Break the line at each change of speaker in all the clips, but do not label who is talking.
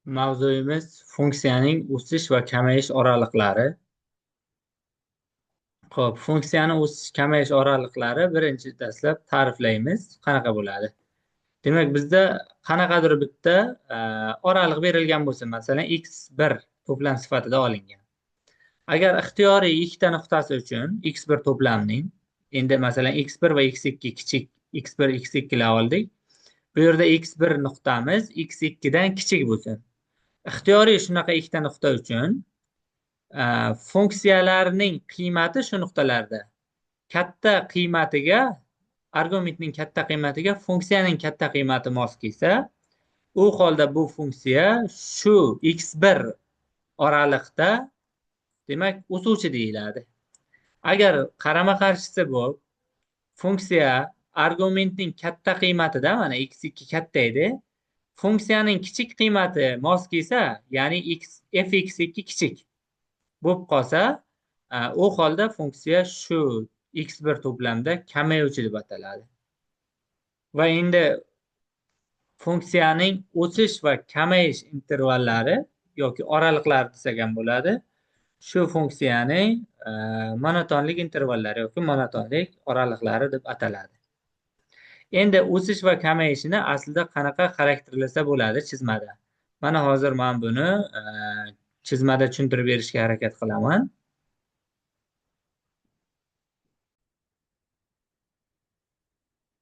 Mavzuyimiz funksiyaning o'sish va kamayish oraliqlari. Xo'p, funksiyani o'sish kamayish oraliqlari birinchi dastlab ta'riflaymiz. Qanaqa bo'ladi? Demak, bizda qanaqadir bitta oraliq berilgan bo'lsa, masalan, x1 to'plam sifatida olingan. Agar ixtiyoriy ikkita nuqtasi uchun x1 to'plamning, endi masalan x1 va x2 kichik x1 x2 lar oldik. Bu yerda x1 nuqtamiz x2 dan kichik bo'lsin. Ixtiyoriy shunaqa ikkita nuqta uchun funksiyalarning qiymati shu nuqtalarda katta qiymatiga, argumentning katta qiymatiga funksiyaning katta qiymati mos kelsa, u holda bu funksiya shu x1 oraliqda demak o'suvchi deyiladi. Agar qarama-qarshisi bo'lib, funksiya argumentning katta qiymatida, mana x2 katta edi, funksiyaning kichik qiymati mos kelsa, ya'ni x fx2 kichik bo'lib qolsa, u holda funksiya shu x1 to'plamda kamayuvchi deb ataladi. Va endi funksiyaning o'sish va kamayish intervallari yoki oraliqlari desak ham bo'ladi. Shu funksiyaning monotonlik intervallari yoki monotonlik oraliqlari deb ataladi. Endi o'sish va kamayishini aslida qanaqa xarakterlasa bo'ladi chizmada? Mana hozir men buni chizmada tushuntirib berishga harakat qilaman.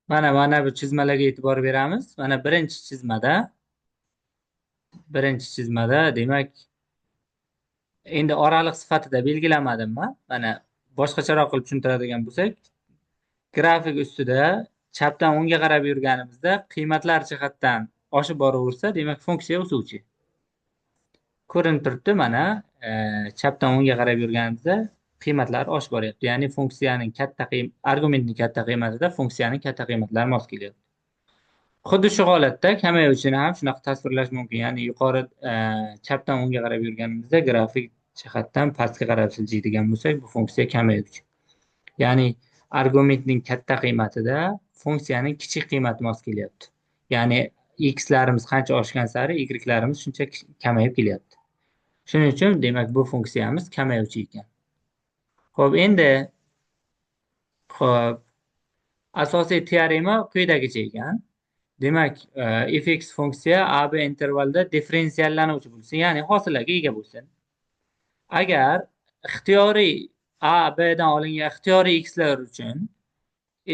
Mana bu chizmalarga e'tibor beramiz. Mana birinchi chizmada demak endi oraliq sifatida belgilamadim men. Mana boshqacharoq qilib tushuntiradigan bo'lsak, grafik ustida chapdan o'ngga qarab yurganimizda qiymatlar jihatdan oshib boraversa, demak funksiya o'suvchi. Ko'rinib turibdi, mana chapdan o'ngga qarab yurganimizda qiymatlar oshib boryapti. Ya'ni funksiyaning katta argumentning katta qiymatida funksiyaning katta qiymatlari mos kelyapti. Xuddi shu holatda kamayuvchini ham shunaqa tasvirlash mumkin. Ya'ni yuqori chapdan o'ngga qarab yurganimizda grafik jihatdan pastga qarab siljiydigan bo'lsak, bu funksiya kamayuvchi. Ya'ni argumentning katta qiymatida funksiyaning kichik qiymati mos kelyapti. Ya'ni x-larimiz qancha oshgan sari y-larimiz shuncha kamayib kelyapti. Shuning uchun demak bu funksiyamiz kamayuvchi ekan. Xo'p, endi xo'p, asosiy teorema quyidagicha ekan. Demak, fx funksiya AB intervalda differensiallanuvchi bo'lsin, ya'ni hosilaga ega bo'lsin. Agar ixtiyoriy A B dan olingan ixtiyoriy x-lar uchun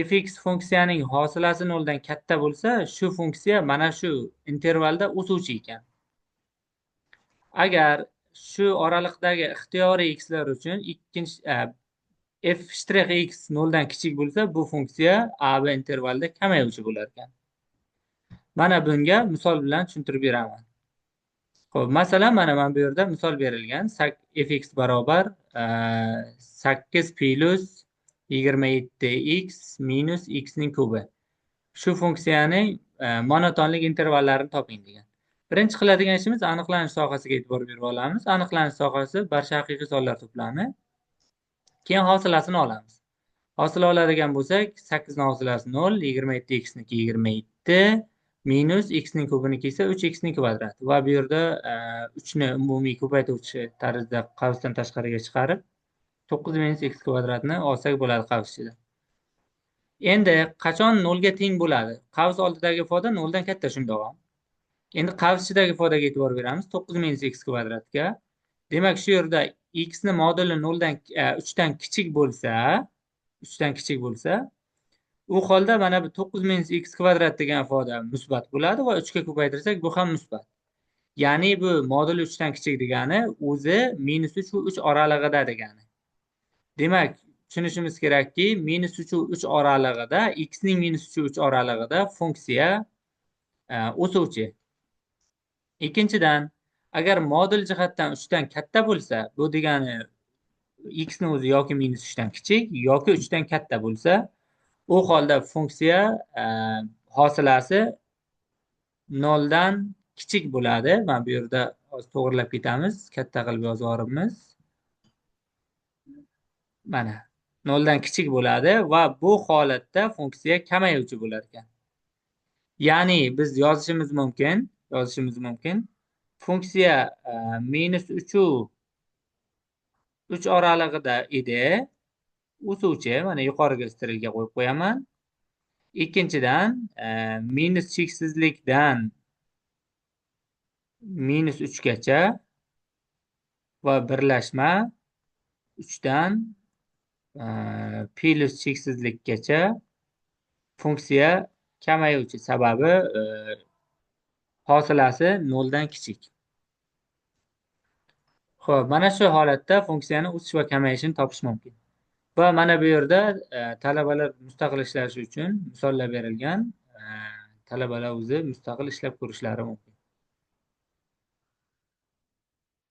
fx funksiyaning hosilasi 0 dan katta bo'lsa, shu funksiya mana shu intervalda o'suvchi ekan. Agar shu oraliqdagi ixtiyoriy x-lar uchun ikkinchi f' x 0 dan kichik bo'lsa, bu funksiya AB intervalda kamayuvchi bo'lar ekan. Mana bunga misol bilan tushuntirib beraman. Xo'p, masalan, mana bu yerda misol berilgan. Fx barobar 8 plus 27x minus x ning kubi. Shu funksiyaning monotonlik intervallarini toping degan. Birinchi qiladigan ishimiz aniqlanish sohasiga e'tibor berib olamiz. Aniqlanish sohasi barcha haqiqiy sonlar to'plami. Keyin hosilasini olamiz. Hosila oladigan bo'lsak, 8 ning hosilasi 0, 27x niki 27 minus x ning kubiniki esa 3x ning kvadrati. Va bu yerda 3 ni umumiy ko'paytiruvchi tarzda qavsdan tashqariga chiqarib 9 minus x kvadratni olsak bo'ladi qavs ichida. Endi qachon 0 ga teng bo'ladi? Qavs oldidagi ifoda 0 dan katta shundoq ham. Endi qavs ichidagi ifodaga e'tibor beramiz. 9 minus x kvadratga. Demak, shu yerda x ni moduli 0 dan 3 dan kichik bo'lsa, 3 dan kichik bo'lsa, u holda mana bu 9 minus x kvadrat degan ifoda musbat bo'ladi va 3 ga ko'paytirsak bu ham musbat. Ya'ni bu moduli 3 dan kichik degani o'zi minus 3 va 3 oralig'ida degani. Demak, tushunishimiz kerakki, minus 3 va 3 oralig'ida, x ning minus 3 va 3 oralig'ida funksiya o'suvchi. Ikkinchidan, agar modul jihatdan 3 dan katta bo'lsa, bu degani x ni o'zi yoki minus 3 dan kichik yoki 3 dan katta bo'lsa, u holda funksiya hosilasi 0 dan kichik bo'ladi. Mana bu yerda hozir to'g'rilab ketamiz, katta qilib yozib yuboramiz. Mana 0 dan kichik bo'ladi va bu holatda funksiya kamayuvchi bo'lar ekan. Ya'ni biz yozishimiz mumkin. Funksiya -3 u 3 oralig'ida edi. O'suvchi, mana yuqoriga strelka qo'yib qo'yaman. Ikkinchidan, minus cheksizlikdan -3 gacha va birlashma 3dan plyus cheksizlikkacha funksiya kamayuvchi, sababi hosilasi 0 dan kichik. Xo'p, mana shu holatda funksiyani o'sish va kamayishini topish mumkin. Va mana bu yerda talabalar mustaqil ishlashi uchun misollar berilgan. Talabalar o'zi mustaqil ishlab ko'rishlari mumkin.